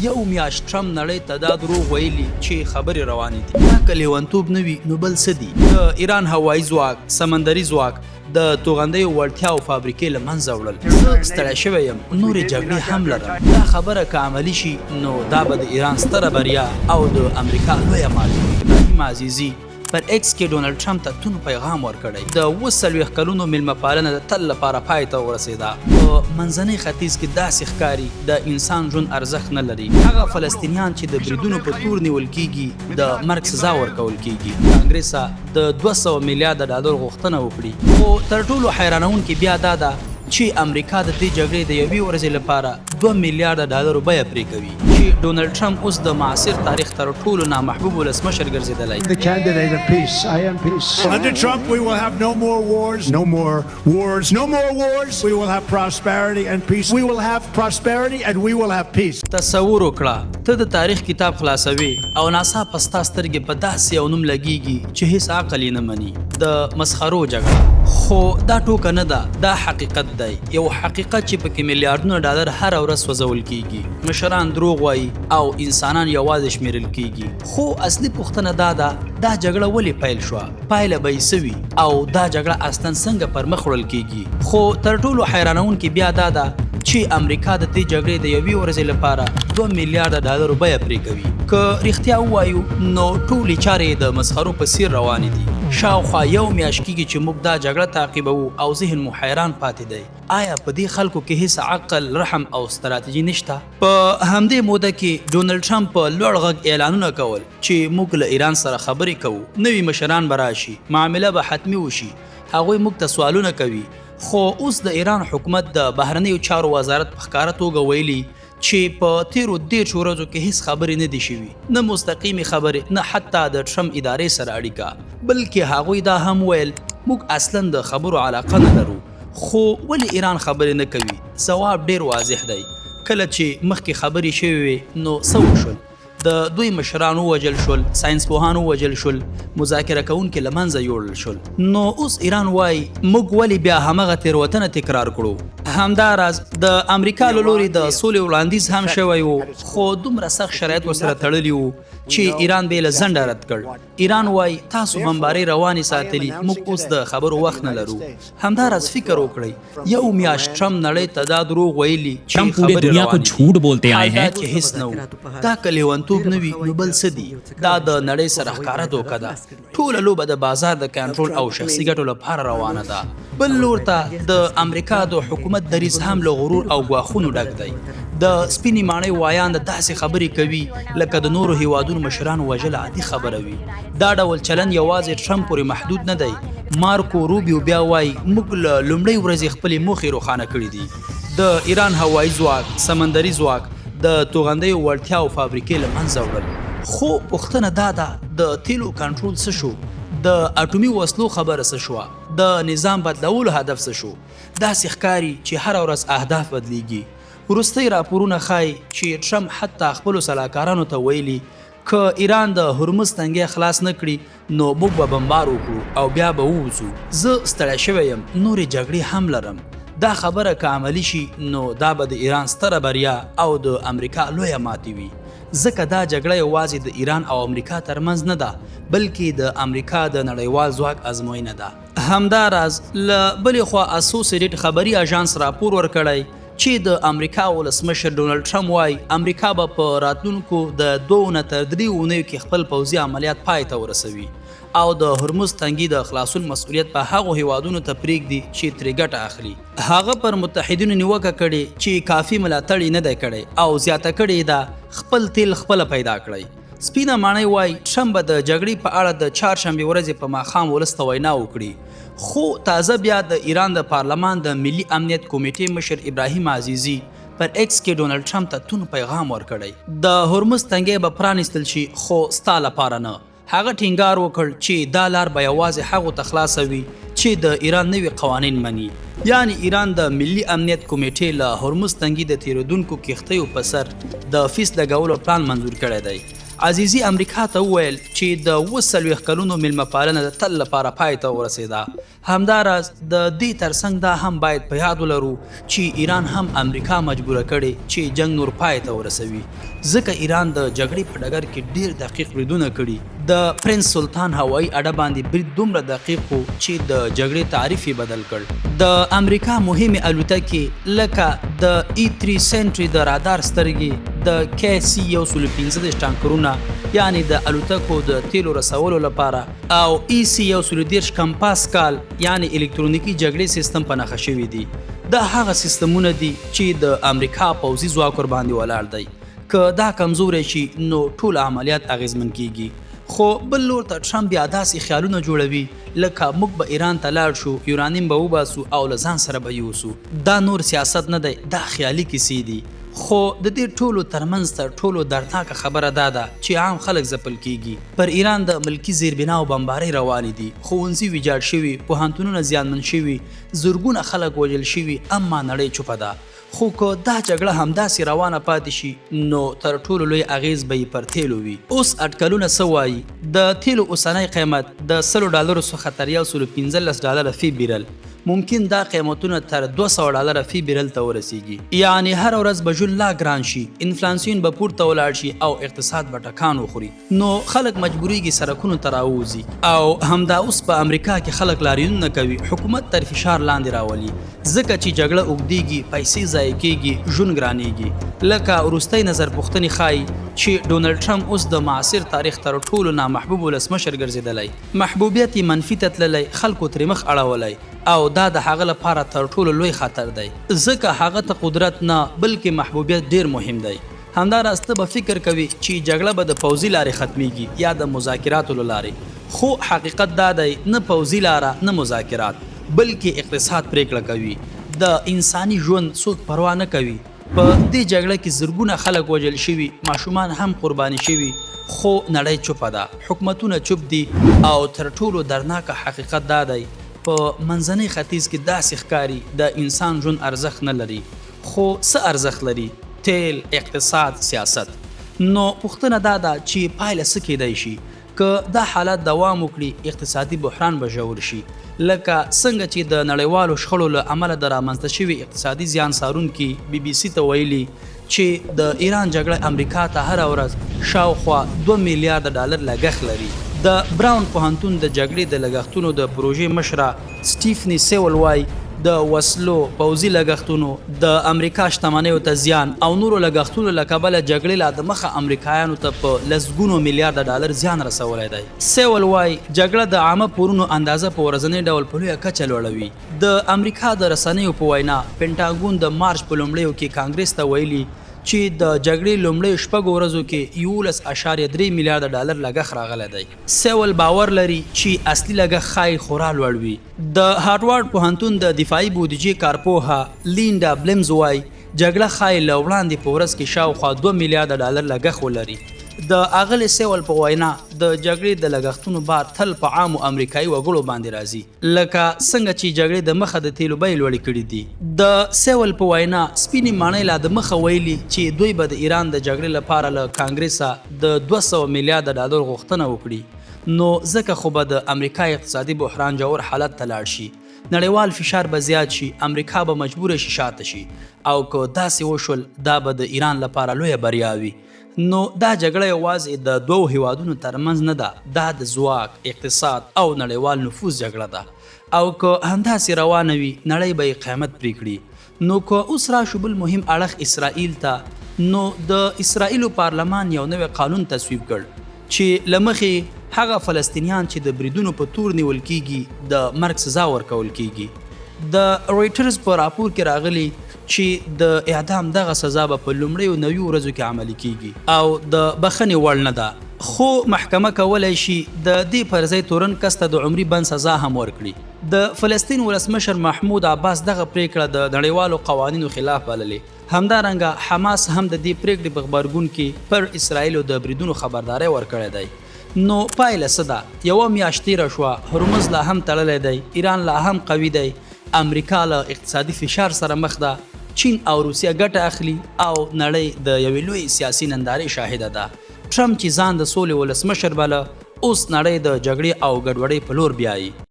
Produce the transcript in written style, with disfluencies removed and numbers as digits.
یو میاشت ټرمپ نړۍ ته دا دروغ ویلي چې خبرې روانې دي. دا که لیونتوب نه وي نو بل څه دي؟ د ایران هوایي ځواک، سمندري ځواک، د توغندیو وړتیا او فابریکې له منځه وړل. زه ستړی شوی یم، نورې جګړې هم لرم. دا خبره که عملي شي نو دا به د ایران ستره بریا او د امریکا لویه ماتې وي. ابراهیم عزیزي پر ایکس کې ډونالډ ټرمپ ته توند پیغام ورکړی. د 47 کلونو میلمه پالنه د تل لپاره پای ته ورسېده. په منځنۍ ختیځ کې داسې ښکاري د انسان ژوند ارزښت نه لري. هغه فلسطینیان چې د بریدونو په تور نیول کېږي، د مرګ سزا ورکول کېږي. کانګریسه د 200 میلیارده ډالر غوښتنه وکړي. خو تر ټولو حیرانوونکې بیا دا ده چې امریکا د دې جګړې د یوې ورځې لپاره 2 میلیارده ډالرو بیه پرې کوي، چې ډونالډ ټرمپ اوس د معاصر تاریخ تر ټولو نامحبوب ولسمشر ګرځېدلی. The candidate of peace. I am peace. Under Trump, we will have no more wars, no more wars, no more wars. We will have prosperity and peace. We will have prosperity and we will have peace. تصور وکړه، ته د تاریخ کتاب خلاصوې او ناڅاپه ستا سترګې په داسې یو نوم لګیږي چې هیڅ عقل یې نه مني، د مسخرو جګړه. خو دا ټوکه نه ده، دا حقیقت دی، یو حقیقت چې پکې میلیاردونه ډالر هره ورځ سوځول کیږي، مشران دروغ وایي او انسانان یوازې شمیرل کیږي. خو اصلي پوښتنه دا ده، دا جګړه ولې پیل شوه، پایله به یې څه وي او دا جګړه اصلا څنګه پر مخ وړل کیږي؟ خو تر ټولو حیرانوونکې بیا دا ده چې امریکا د دې جګړې د یوې ورځې لپاره 2 میلیارده ډالرو بیه پرې کوي. که رښتیا ووایو نو ټولې چارې د مسخرو په څیر روانې دي. شاوخوا یو میاشت کیږي چې موږ دا جګړه تعقیبوو او ذهن مو حیران پاتې دی. آیا په دې خلکو کې هیڅ عقل، رحم او ستراتیژي نشته؟ په همدې موده کې ډونالډ ټرمپ په لوړ غږ اعلانونه کول چې موږ له ایران سره خبرې کوو، نوي مشران به راشي، معامله به حتمي وشي، هغوی موږ ته سوالونه کوي. خو اوس د ایران حکومت د بهرنیو چارو وزارت په ښکاره توګه ویلي چې په تیرو 30 ورځو کې هیڅ خبرې نه دي شوي، نه مستقیمې خبرې، نه حتی د ټرمپ ادارې سره اړیکه، بلکې هغوی دا هم ویل موږ اصلا د خبرو علاقه نه لرو. خو ولې ایران خبرې نه کوي؟ ځواب ډیر واضح دی. کله چې مخکې خبرې شوې وې نو څه وشول؟ د دوی مشران ووژل شول، ساینسپوهان ووژل شول، مذاکره کوونکي له منځه یوړل شول. نو اوس ایران وایي موږ ولې بیا همغه تېروتنه تکرار کړو؟ همداراز د امریکا له لوري د سولې وړاندیز هم شوی و، خو دومره سخت شرایط ورسره تړلي وو چې ایران بې له ځنډه رد کړ. ایران وایي تاسو بمبارۍ روانې ساتلي، موږ اوس د خبرو وخت نه لرو. همداراز فکر وکړئ، یو میاشت ټرمپ نړۍ ته دا دروغ ویلي چې ټرمپ پورې خبرې دنیا کو روانې دي، جھوټ بولتے حال آئے دا ہیں. چې هیڅ نه وو. دا که لیونتوب نه وي نو بل څه دي؟ دا د نړۍ سره ښکاره دوکه ده. ټوله لوبه د بازار د کنټرول او شخصي ګټو لپاره روانه ده. بل لور ته د امریکا د حکومت دریځ هم له غرور او ګواښونو ډک دی. د سپینې ماڼۍ ویاند داسې خبرې کوي لکه د نورو هیوادونو مشرانو وژل عادي خبره وي. دا ډول چلند یوازې ټرمپ پورې محدود نه دی. مارکو روبیو بیا وایي موږ له لومړۍ ورځې خپلې موخې روښانه کړې دي. د ایران هوایي ځواک، سمندري ځواک، د توغندیو وړتیا او فابریکې له منځه وړل. خو پوښتنه دا ده، د تیلو کنټرول څه شو؟ د اټومي وسلو خبره څه شوه؟ د نظام بدلولو هدف څه شو؟ داسې ښکاري چې هره ورځ اهداف بدلیږي. وروستۍ راپورونه ښایي چې ټرمپ حتی خپلو سلاکارانو ته ویلي که ایران د هرمز تنګی خلاص نه کړي نو موږ به بمبار وکړو او بیا به ووځو. زه ستړی شوی یم، نورې جګړې هم لرم. دا خبره که عملي شي نو دا به د ایران ستره بریا او د امریکا لویه ماتې وي، ځکه دا جګړه یوازې د ایران او امریکا ترمنځ نه ده، بلکې د امریکا د نړیوال ځواک ازموینه ده. همداراز له بلې خوا اسوسیټډ خبري اژانس راپور ورکړی چې د امریکا ولسمشر ډونالډ ټرمپ وایي امریکا به په راتلونکو د 2 نه تر 3 اونیو کې خپل پوځي عملیات پای ته ورسوي او د هرمز تنګي د خلاصون مسؤلیت په هغو هیوادونو ته پرېږدي چې ترې ګټه اخلي. هغه پر متحدینو نیوکه کړې چې کافي ملاتړ یې نه دی کړی او زیاته کړې ده خپل تیل خپله پیدا کړئ. سپینه ماڼۍ وایي ټرمپ به د جګړې په اړه د چهارشنبې ورځې په ماښام ولس ته وینا وکړي. خو تازه بیا د ایران د پارلمان د ملي امنیت کمیټې مشر ابراهیم عزیزي پر ایکس کې ډونالډ ټرمپ ته توند پیغام ورکړی، د هرمز تنګی به پرانیستل شي خو ستا لپاره نه. هغه ټینګار وکړ چې دا لار به یوازې هغو ته خلاصه وي چې د ایران نوي قوانین مني. یعنی ایران د ملي امنیت کمیټې له هرمز تنګي د تیرېدونکو کښتیو په سر د فیس لګولو پلان منظور کړی دی. عزیزي امریکا ته وویل چې د 47 کلونو میلمه پالنه د تل لپاره پای ته ورسېده. همداراز د دې ترڅنګ دا هم باید په یاد ولرو چې ایران هم امریکا مجبوره کړې چې جنګ نور پای ته ورسوي، ځکه ایران د جګړې په ډګر کې ډیر دقیق بریدونه کړي. د پرنس سلطان هوایي اډه باندې برید دومره دقیق و چې د جګړې تعریف یې بدل کړ. د امریکا مهمې الوتکې لکه د ای 3 سنټري د رادار سترګې، د کی سی 135 ټانکرونه یعنی د الوتکو د تیلو رسولو لپاره، او ای سی 130 کمپاس کال یعنی الکترونیکي جګړې سیستم په نښه شوي دي. دا هغه سیستمونه دي چې د امریکا پوځي ځواک ورباندې ولاړ دی. که دا کمزوری شي نو ټول عملیات اغیزمن کیږي. خو بل لور ته ټرمپ بیا داسې خیالونه جوړوي لکه موږ به ایران ته لاړ شو، یورانیم به وباسو او له ځان سره به یوسو. دا نور سیاست نه دی، دا خیالي کیسې دي. خو د دې ټولو ترمنځ تر ټولو دردناکه خبره دا ده چې عام خلک ځپل کیږي. پر ایران د ملکي زیربناو بمبارۍ روانې دي، ښوونځي ویجاړ شوي، پوهنتونونه زیانمن شوي، زرګونه خلک وژل شوي، اما نړۍ چوپه ده. خو که دا جګړه همداسې روانه پاتې شي نو تر ټولو لوی اغیز به یې پر تیلو وي. اوس اټکلونه څه وایي؟ د تیلو اوسنی قیمت د $100 څخه تر $115 فی بیرل، ممکن دا قیمتونه تر $200 فی بیرل ته ورسیږي. یعنی هره ورځ به ژوند لا ګران شي، انفلاسیون به پورته ولاړ شي او اقتصاد به ټکان وخوري. نو خلک مجبوریږي سرکونو ته راووځي. او همدا اوس په امریکا کې خلک لاریونونه کوي، حکومت تر فشار لاندې راولي، ځکه چې جګړه اوږدیږي، پیسې ضایع کیږي، ژوند ګرانیږي. لکه وروستۍ نظر پوښتنې ښایي چې ډونالډ ټرمپ اوس د معاصر تاریخ تر ټولو نامحبوب ولسمشر ګرځېدلی، محبوبیت یې منفي ته تللی، خلکو ترې مخ اړولی، او دا د هغه لپاره تر ټولو لوی خطر دی، ځکه هغه ته قدرت نه بلکې محبوبیت ډیر مهم دی. همداراز ته به فکر کوي چې جګړه به د پوځي لارې ختمیږي یا د مذاکراتو له لارې، خو حقیقت دا دی نه پوځي لاره نه مذاکرات، بلکې اقتصاد پرېکړه کوي. د انساني ژوند څوک پروا نه کوي. په دې جګړه کې زرګونه خلک وژل شوي، ماشومان هم قرباني شوي، خو نړۍ چوپه ده، حکومتونه چوپ دي. او تر ټولو دردناکه حقیقت دا دی په منځنۍ ختیځ کې داسې ښکاري د انسان ژوند ارزښت نه لري، خو څه ارزښت لري؟ تیل، اقتصاد، سیاست. نو پوښتنه دا ده چې پایله څه کیدای شي؟ که دا حالت دوام وکړي اقتصادي بحران به ژور شي، لکه څنګه چې د نړیوالو شخړو له امله د رامنځته شوي اقتصادي زیان څارونکي بي بي سي ته ویلي چې د ایران جګړه امریکا ته هره ورځ شاوخوا $2 میلیارډ لګښت لري. د براون پوهنتون د جګړې د لګښتونو د پروژې مشره سټیفني سیول وایي د وسلو، پوځي لګښتونو، د امریکا شتمنیو ته زیان او نورو لګښتونو له کبله جګړې لا د مخه امریکایانو ته په لسګونو میلیارډ ډالر زیان رسولی دی. سیول وایي جګړه د عامه پورونو اندازه په ورځنۍ ډول په لویه کچه لوړوي. د امریکا د رسنیو په وینا پنټاګون د مارچ په لومړیو کې کانګریس ته ویلي چې د جګړې لومړیو 6 ورځو کې $11.3 میلیارډ لګښت راغلی دی. سیول باور لري چې اصلي لګښت ښایي خورا لوړ وي. د هاروارډ پوهنتون د دفاعي بودیجې کارپوهه لینډا بلمز وایي جګړه ښایي له وړاندې په ورځ کې شاوخوا $2 میلیارډ لګښت ولري. د اغلې سیول په وینا د جګړې د لګښتونو بار تل په عامو امریکایي وګړو باندې راځي، لکه څنګه چې جګړې د مخه د تیلو بیې لوړې کړې دي. د سیول په وینا سپینې ماڼۍ لا د مخه ویلي چې دوی به د ایران د جګړې لپاره له کانګریسه د $200 میلیارډ غوښتنه وکړي، نو ځکه خو به د امریکا اقتصادي بحران ژور حالت ته لاړ شي، نړیوال فشار به زیات شي، امریکا به مجبوره شي شاته شي، او که داسې وشول دا به د ایران لپاره لویه بریا وي. نو دا جګړه یوازې د دوو هیوادونو ترمنځ نه ده، دا د ځواک، اقتصاد او نړیوال نفوذ جګړه ده، او که همداسې روانه وي نړۍ به یې قیمت پرې کړي. نو که اوس راشو بل مهم اړخ اسرائیل ته، نو د اسرائیلو پارلمان یو نوی قانون تصویب کړ چې له مخې هغه فلسطینیان چې د بریدونو په تور نیول کیږي د مرګ سزا ورکول کیږي. د رویټرز په راپور کې راغلي چې د اعدام دغه سزا به په لومړیو 90 ورځو کې عملي کیږي او د بخښنې وړ نه ده، خو محکمه کولی شي د دې پر ځای تورن کس ته د عمري بند سزا هم ورکړي. د فلسطین ولسمشر محمود عباس دغه پریکړه د نړیوالو قوانینو خلاف بللې. همدارنګه حماس هم د دې پریکړې په غبرګون کې پر اسرائیلو د بریدونو خبرداری ورکړی دی. نو پایله څه ده؟ یوه میاشت تېره شوه، هرمز لا هم تړلی دی، ایران لا هم قوي دی، امریکا له اقتصادي فشار سره مخ ده، چین او روسیه ګټه اخلي، او نړۍ د یوې لویې سیاسي نندارې شاهده ده. ټرمپ چې ځان د سولې ولسمشر باله، اوس نړۍ د جګړې او ګډوډۍ په لور بیایي.